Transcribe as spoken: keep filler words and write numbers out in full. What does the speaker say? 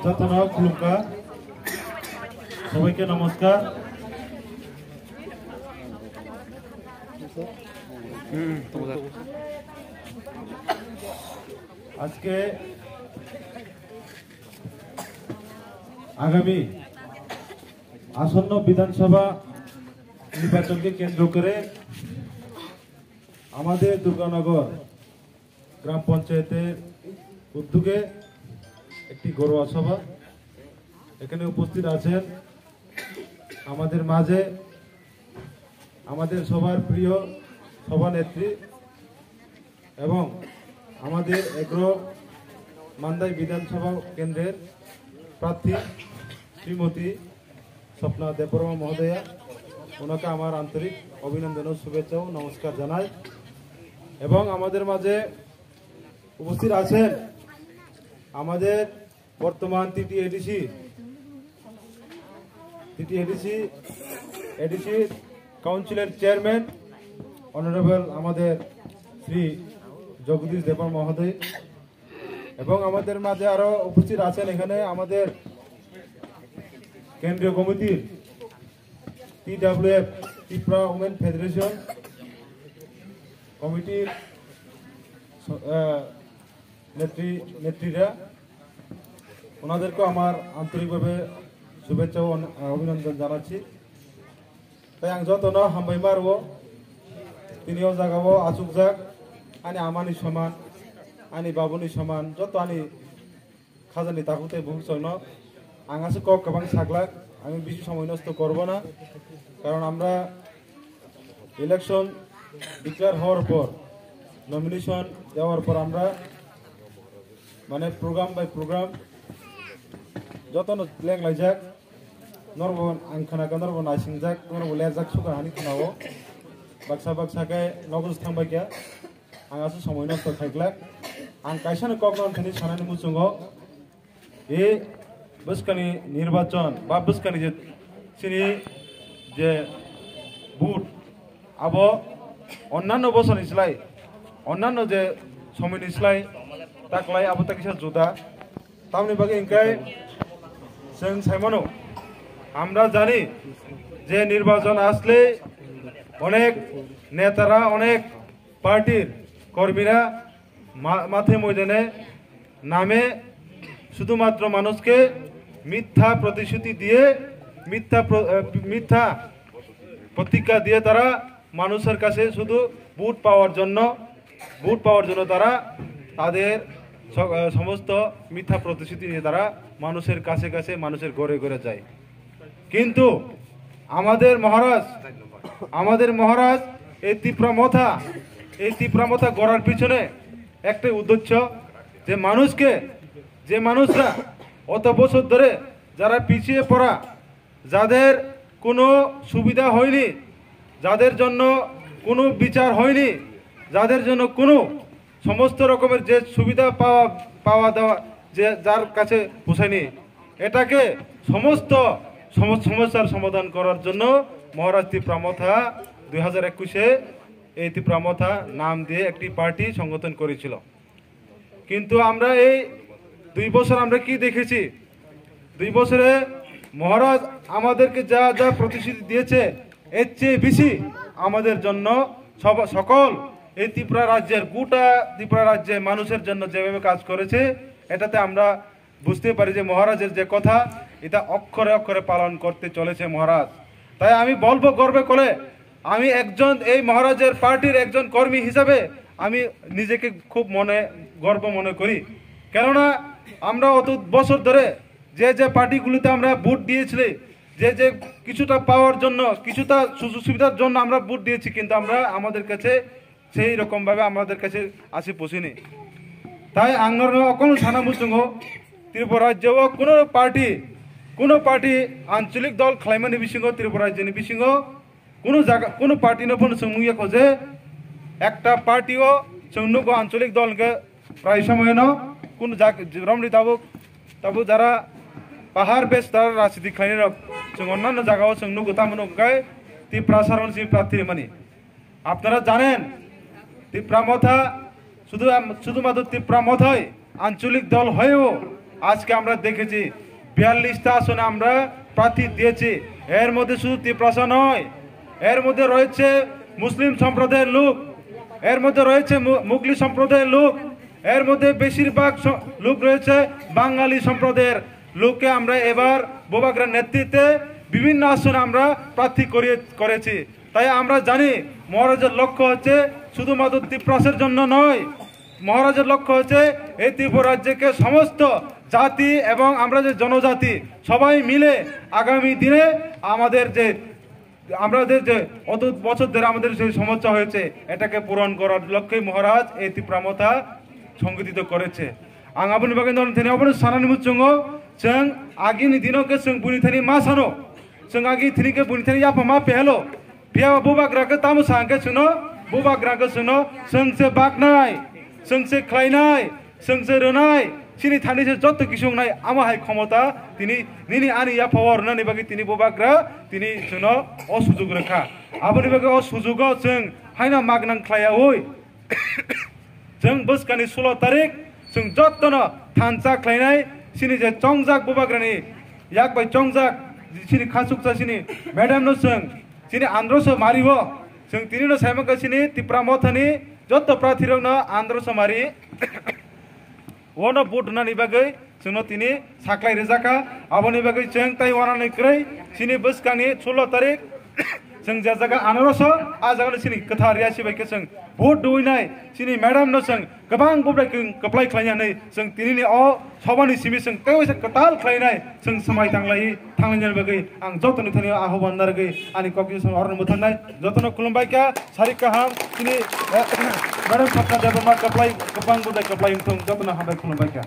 Jotono khulumkha, sobaike namaskar. আজকে আগামী আসন্ন বিধানসভা নির্বাচনকে কেন্দ্র করে আমাদের দুর্গানগর গ্রাম পঞ্চায়েতের উদ্যোগে একটি ঘরোয়া সভা। এখানে উপস্থিত আছেন আমাদের মাঝে আমাদের সবার প্রিয় সভানেত্রী এবং আমাদের এগারো মান্দাই বিধানসভা কেন্দ্রের প্রার্থী শ্রীমতী স্বপ্না দেববর্মা মহোদয়া, ওনাকে আমার আন্তরিক অভিনন্দন ও শুভেচ্ছা ও নমস্কার জানাই। এবং আমাদের মাঝে উপস্থিত আছেন আমাদের বর্তমান টিটিএডিসি, টিটিএডিসি, এডিসি কাউন্সিলের চেয়ারম্যান অনারেবল আমাদের শ্রী জগদীশ দেববর্মা মহোদয়, এবং আমাদের মাঝে আরো উপস্থিত আছেন এখানে আমাদের কেন্দ্রীয় কমিটির, টিডাব্লিউএফ, ত্রিপুরা উমেন ফেডারেশন কমিটির স-, আহ, নেত্রী, নেত্রীরা, ওনাদেরকেও আমার আন্তরিকভাবে শুভেচ্ছা ও অন-, আহ, অভিনন্দন জানাচ্ছি। Tai ang jotono hambai ma rwo, tini o jaga o achukjak, ani amani soman, ani babuni soman, joto ani khajani takhuk tei bukhuk chwngno ang aswk kok kwbang saglak, ami bisi somoi nosto korbo na, karon amra election declare howar por, nomination dewar por amra mane program by program jotono leng laijak, norbo ang khna khe norbo naisingjak, norbo lerjak suka hani khna o, baksa baksa khe nogo thang bai khe. Ang aswk somoi nosto khaiglak. Ang kaisano kok no thani sanani muchungo. E bwskani nirbachon ba bwskani je chini je vote abo onnanno bosoni slai, onnanno je somoini slai taklai abo ta kisa juda. Tamni bagwi hwnkhe chwng saimano, আমরা জানি যে নির্বাচন আসলে অনেক নেতারা, অনেক পার্টির কর্মীরা মা-, মাঠে ময়দানে নামে শুধুমাত্র মানুষকে মিথ্যা প্রতিশ্রুতি দিয়ে, মিথ্যা প্র-, আহ, মিথ্যা প্রতিজ্ঞা দিয়ে তারা মানুষের কাছে শুধু ভোট পাওয়ার জন্য, ভোট পাওয়ার জন্য তারা তাদের স-, আহ, সমস্ত মিথ্যা প্রতিশ্রুতি নিয়ে তারা মানুষের কাছে কাছে, মানুষের ঘরে ঘরে যায়। কিন্তু আমাদের মহারাজ, আমাদের মহারাজ এই তিপ্রা মথা, এই তিপ্রা মথা গড়ার পিছনে একটাই উদ্দেশ্য, যে মানুষকে, যে মানুষরা অত বছর ধরে যারা পিছিয়ে পড়া, যাদের কোনো সুবিধা হয়নি, যাদের জন্য কোনো বিচার হয়নি, যাদের জন্য কোনো সমস্ত রকমের যে সুবিধা পাওয়া, পাওয়া দেওয়া, যে যার কাছে পৌঁছায়নি, এটাকে সমস্ত সম-, সমস্যার সমাধান করার জন্য মহারাজ তিপ্রা মথা দুই হাজার একুশে এই তিপ্রা মথা নাম দিয়ে একটি পার্টি সংগঠন করেছিল। কিন্তু আমরা এই দুই বছর আমরা কি দেখেছি? দুই বছরে মহারাজ আমাদেরকে যা যা প্রতিশ্রুতি দিয়েছে, এর চেয়ে বেশি আমাদের জন্য সব, সকল এই ত্রিপুরা রাজ্যের, গোটা ত্রিপুরা রাজ্যে মানুষের জন্য যেভাবে কাজ করেছে, এটাতে আমরা বুঝতে পারি যে মহারাজের যে কথা, এটা অক্ষরে অক্ষরে পালন করতে চলেছে মহারাজ। তাই আমি বলবো গর্বে করে, আমি একজন এই মহারাজের পার্টির একজন কর্মী হিসাবে আমি নিজেকে খুব মনে গর্ব মনে করি। কেননা আমরা অত বছর ধরে যে যে পার্টিগুলিতে আমরা ভোট দিয়েছিলি, যে যে কিছুটা পাওয়ার জন্য, কিছুটা সুযোগ সুবিধার জন্য আমরা ভোট দিয়েছি, কিন্তু আমরা আমাদের কাছে সেই রকম ভাবে আমাদের কাছে আসে পৌঁছেনি। তাই ang norno okon sana muchungo, Tripura rajyo o kuno party, kuno party ancholik dol khlaimani bisingo Tripura rajyoni bisingo kuno jaga, kuno party no phano chwng nukya kho je ekta party o chwng nugo ancholik dol hwnkhe prai somoyno kuno jag-, romni tabuk, tabuk jara pahar bes tara rajniti khlainai rok chwng onnanno jaga o chwng nugo, tamo hwnkhe Tiprasa romni simi prarthi rwmani. আপনারা জানেন, তিপ্রা মথা শুধু, শুধুমাত্র তিপ্রা মথাই আঞ্চলিক দল হয়েও আজকে আমরা দেখেছি বিয়াল্লিশটা আসনে আমরা প্রার্থী দিয়েছি। এর মধ্যে শুধু তিপ্রাসা নয়, এর মধ্যে রয়েছে মুসলিম সম্প্রদায়ের লোক, এর মধ্যে রয়েছে মু- মুগলি সম্প্রদায়ের লোক, এর মধ্যে বেশিরভাগ স- লোক রয়েছে বাঙালি সম্প্রদায়ের লোককে আমরা এবার বুবাগ্রার নেতৃত্বে বিভিন্ন আসনে আমরা প্রার্থী করিয়ে করেছি। তাই আমরা জানি মহারাজের লক্ষ্য হচ্ছে শুধুমাত্র তিপ্রাসের জন্য নয়, মহারাজের লক্ষ্য হচ্ছে এই ত্রিপুরা রাজ্যকে সমস্ত জাতি এবং আমরা যে জনজাতি সবাই মিলে আগামী দিনে আমাদের যে আমাদের যে অত বছর ধরে আমাদের যে সমস্যা হয়েছে এটাকে পূরণ করার লক্ষ্যে মহারাজ এই তিপ্রা মথা সংগঠিত করেছে। Ang aboni bagwi nono thani obono sanani muchungo, chwng agini dino khe chwng buni thani ma sano, chwng agi thini khe buni thani yapha ma pehelo. Phiya bubagra khe tamo sa hwnkhe chwngno, bubagra khe chwngno, chwng se baknai, chwng se khlainai, chwng se rwnai, chini thani se joto kisu wngnai, amo hai khomota tini nini ani yapha o rwnani bagwi tini bubagra tini chwngno o sujuk rwkha. Aboni bagwi o sujugo chwng haino magnang khlaiyaui chwng bwskani sulo tarik chwng jotono thansa khlainai, chini je chongjak bubagrani yak bai chongjak chini khachuksa chini madam no chwng chini androso mario chwng tinino saimankha chini Tipra Mothani joto prarthi rokno androso mari wono vote rwnani bagwi chwngno tini saklai rijak kha. Aboni bagwi chwng tai wanani kwrwi chini bwskangni sulo tarik chwng je jaga anoroso, a jagano chini kwthar riyasi bai khe chwng vote rwinai chini madam no chwng kwbang bubagra kwplai khlainani chwng tinini o sobani simi chwng tei waisa kwtal khlainai chwng swmai tanglai thanglainani bagwi ang jotoni thani ahoban narwgwi ani kokni song oroni mwthangwi jotono khulumbai kha. Sari kaham chini madam Sapna Debbarma kwplai kwbang budai kwplai wngthong jotono hambai khulumbai kha.